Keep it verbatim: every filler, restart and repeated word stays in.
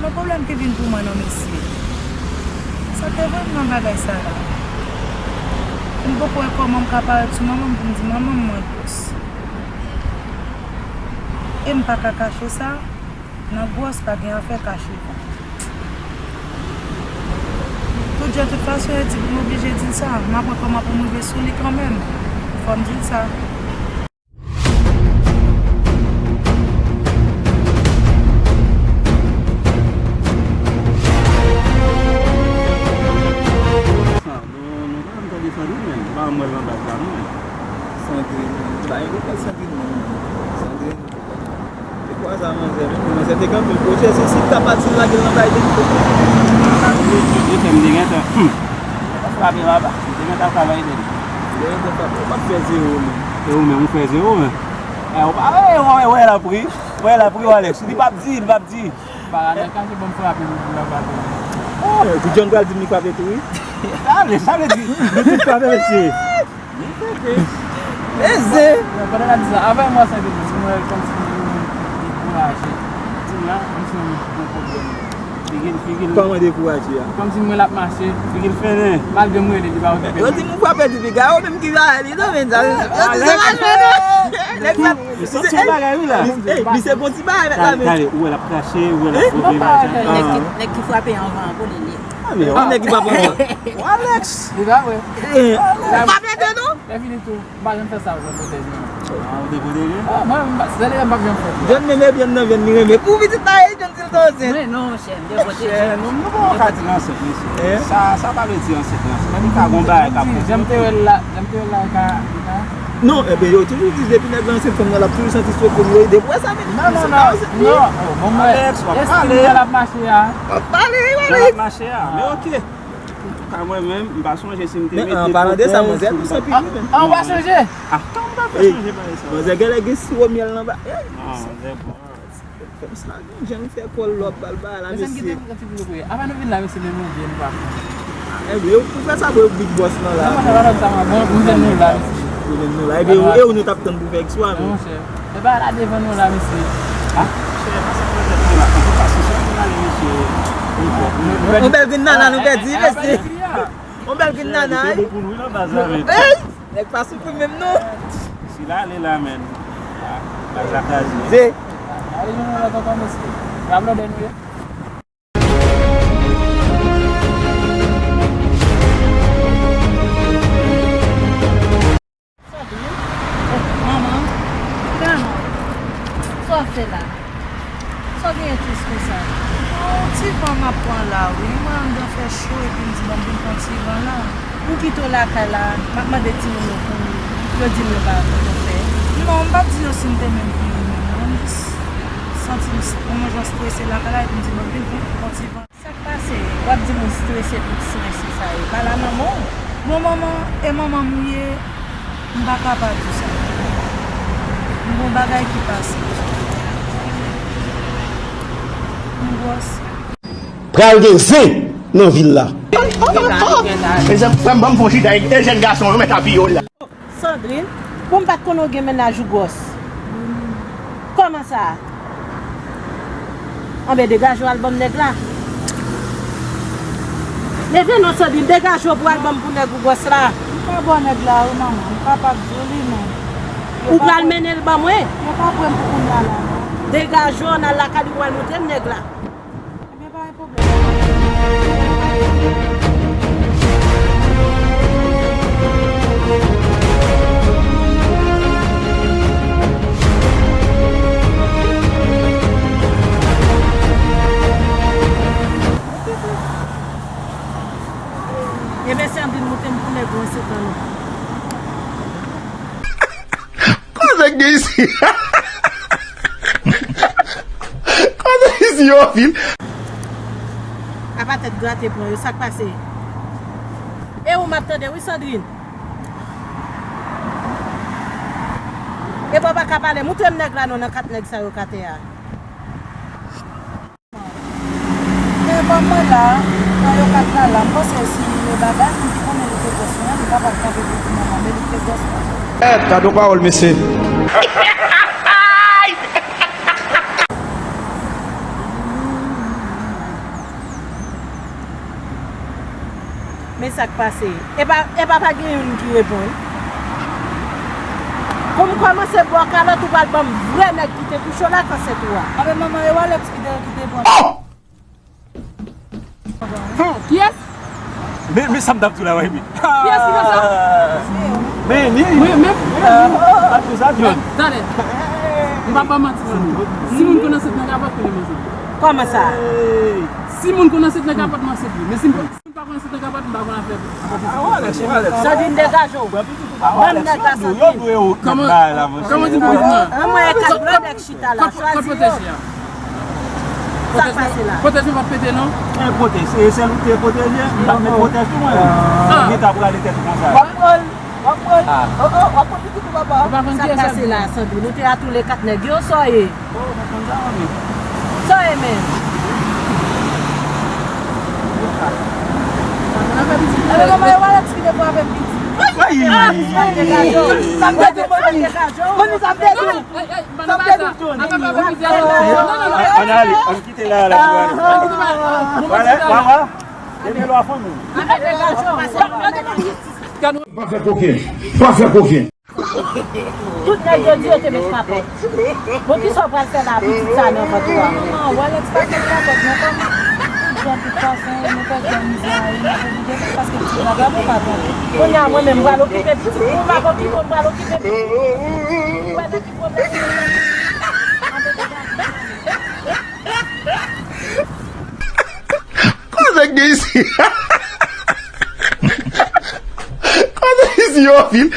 Nan pwoblèm ki vin pou mwen non mesye. Sa te vre m nan bagay sa la. M poko wè kòman m ka parèt sou manman m pou m di manman m mwen gwòs. E m pa ka kache sa. Nan gwòs pa gen afè kache. Tout jan tout fason yo di pou m oblije di l sa. M ap wè kòman pou m rive sou li kanmenm. Fò m di l sa. Sa, nou, nou pa janm tande Sandrine menm. M pa janm wè l nan baz la non. Sandrine, pa gen kote Sandrine menm. Sandrine, se kwa sa manzè menm? Manzè te kanpe l pwojè, se si l ta pati l lage l nan kay li. Sa vle di, se m te gentan, hmm. Frape baba, m te gentan frape avè l. Ou gentan frape, ou p ap fè zewo menm. E ou menm, ou fè zewo menm. E ou pa, e, ou wè l ap ri. Ou wè l ap ri, Alex. Li p ap di, li p ap di. Paralèl, ka se bon frape, li di la frape. Eh, John pral di m li frape tou, wi. Sa vle, sa vle di, nou tout frape, mesye. Eze. Pandan n ap di sa, avè mwen, sa vle di, mwen, kòmsi mwen dekouraje. Di m la, mwen se yon bon pwoblèm. Figi l, figi l. Kòman dekouraje a? Kòmsi mwen l ap mache. Figi l fennen. Malgre mwen rele, li pa okipe. Yo di m ou frape ti piga, yo menm ki va li, non, men sa. Yo di se mache, non. Nèg sa. Li sot sou bagay wi la. Li, ey, li se bon ti bagay mèt la men. Tande, ou wè l ap krache, ou wè l ap fwote bagay. Nèg ki, nèg ki frape anvan an, konnen li ye. Ah, men yon nèg ki pa pran. Alex. Li pa vre. Eh. Pa plede non. Lè fini tou, m pa janm fè sa pou pwotèj mwen. Ah, ou te pwotèje? Ah, mwen, m pa, se lè m p ap janm fè sa. John menm e byen nan venn li renmen. Pou pitit la, e John di l te ansent. Men non, monchè, m te pwotèje. Monchè, nou, nou pa yon ka di l ansent, mesye. Sa, sa pa vle di ansent, ansent. Li ka gon bagay k ap fè. Jan m te wè l la, jan m te wè l la, li ka, li ka. Non, ebyen, yo toujou di depi nèg la ansent fanm nan, l ap toujou santi sou kò l, depi w wè sa, men non, non, non, non, oh, bon, mwen, Alex, w ap pale. Estim nan l ap mache a. W ap pale, wi, jan l ap mache a, men oke. Antouka, mwen menm, m pa sonje si m te mete pwotèj. Men, an palan de sa, manzè tou sanpil wi, men. Ah, ou pa sonje? Ah, kòman m ta fè sonje bagay sa? Manzè genlè gen siwo myèl nan ba. Non, manzè bon. Fè m sa, jan l fè kò l lòp, ba l ba la, mesye. Mesye, m kite m kite m koupe. Apa nou vin la, mesye, men nou byen, nou pa konn. Ebyen, ou fè sa pou Big Boss lan la. Non, mwen, sa pa sa, mwen, bon, nou jwenn nou la, mesye. Nou jwenn nou la. Ebyen, e ou nou t ap tann pou fè eksplwa, men. Non, monchè. E pa la devan nou la, mesye. Ah? Monchè, pa sa pran tèt nou la. Antouka, si se pou n ale, mesye. On bèl grenn nana nou pèdi, mesye. On bèl grenn nana, wi. Ey! Nèg pa soufri menm non. Si l ale la, men. Baz la kraze. Ze. Ale jwenn yon lòt ankò, mesye. Rap lòdè nou ye. Sandrine. Oh, manman. Kòman? Sa w ap fè la? Sa w genyen tris konsa? Yon ti van m ap pran la, wi. Mwen anndan fè cho, epi m di, bon, m vin pran ti van la. M kite w lakay la, m ap mande timoun yo pou yo di m yo pa konn fè. Non, m p ap di yo si m te menm vini menm, non. M jis santi m s-, yon jan strese lakay la, epi m di, bon, m vin pran ti van. Sa k pase? W ap di moun strese, tout strese sa yo. Pa la manman w. Bon, manman, e manman m ou ye, m pa ka pa di w sa. M gon bagay ki pase. M gwòs. Pral gen zen nan vil la. Mezanmi, frè m, ban m fon chita, e jèn gason yo mèt apiye w la. Sandrine, bon, m pa t konnen w gen mennaj ou gwòs. Kòman sa? Anben, degaje w al ban m nèg la. Leve non, Sandrine, degaje w pou w al ban m pou nèg ou gwòs la. M pa bò nèg la, wi, manman. M pa p ap di w li, non. Ou pral mennen l ban mwen? Yo pa pre m pou kounye a la, non. Degaje w, n al lakay li pou w al montre m nèg la. Ebyen, pa gen pwoblèm. Ebyen, Sandrine montre m pou nèg ou ansent lan non. Kote k gen isi? Kote isi yo vin? Apa tèt grate pran yo, sa k pase? E ou m ap tande wi, Sandrine. E bò pa ka pale, moutre m nèg la non nan kat nèg sa yo k atè a. Men ban mwen la, nan yo kat la la, m panse si e bagay, moun ki konnen li te gwòs mwen, li kapab kanpe pou di manman, men li te gwòs mwen. Eh, gade yon pawòl, mesye. Men sa k pase? E pa, e pa, pa gen youn ki reponn. Pou m kòmanse bò kalòt, ou pral ban m vrè nèg ki te kouche w la k ansent ou a. Anben manman, e w Alex ki te, ki te pran. Kiyès? Men, men sa m t ap di w la, wi. Kiyès ki fè sa? Men, ni. Mwen menm? Ap di sa, John. Talè. M pa ba manti, manti. Si moun konn ansent nan kapòt, konnen m ansent. Kòman sa? Si moun konn ansent nan kapòt, m ansent wi. Men si m konn, si m pa konn ansent nan kapòt, m pa konn afè. Sandrine, degaje w. Ban m nèg la, Sandrine. Kòman, kòman di pou mwen? An mwen e kat blan nèg chita la. Kot, kot pwoteje a? Sa k pase la? Pwotèj mwen pa t pete non. E pwotèj, se sèl ou te pwoteje, m pa t met pwotèj tou mwen. Ou gentan prale tèt ou konsa. W ap pran l, w ap pran l. Oh, oh, w ap pran pitit ou papa. Ou pa konn kiyès sa k pase la, Sandrine? Nou te a toule kat nèg yo, sa w ye? Oh, w pa konn sa, mami. Sa w ye menm? Anben manman, e w Alex ki te frape m pitit. Sa m te di w, Moni, sa m te di w. Sa m te di w, John. Ann ale, ann kite la, la. Wala, wala. Depi lwa fanmi. Pa fè koken. Pa fè koken. Tout nèg yo di yo te met kapòt. Bon, kisa w pral fè la, pitit sa nan vant ou a? Manman, w Alex pa met kapòt non, kòm tout jan, tout fason, nou pèdi an mizè a, e n ap oblije met paske pitit la, gade w pa tande. Kounye a, mwen menm, m pral okipe pitit mwen, m ap okipe, m pral okipe pitit mwen. Ou wè nan ki pwoblèm nou ye? Koze k gen isi? Koze isi yo anpil.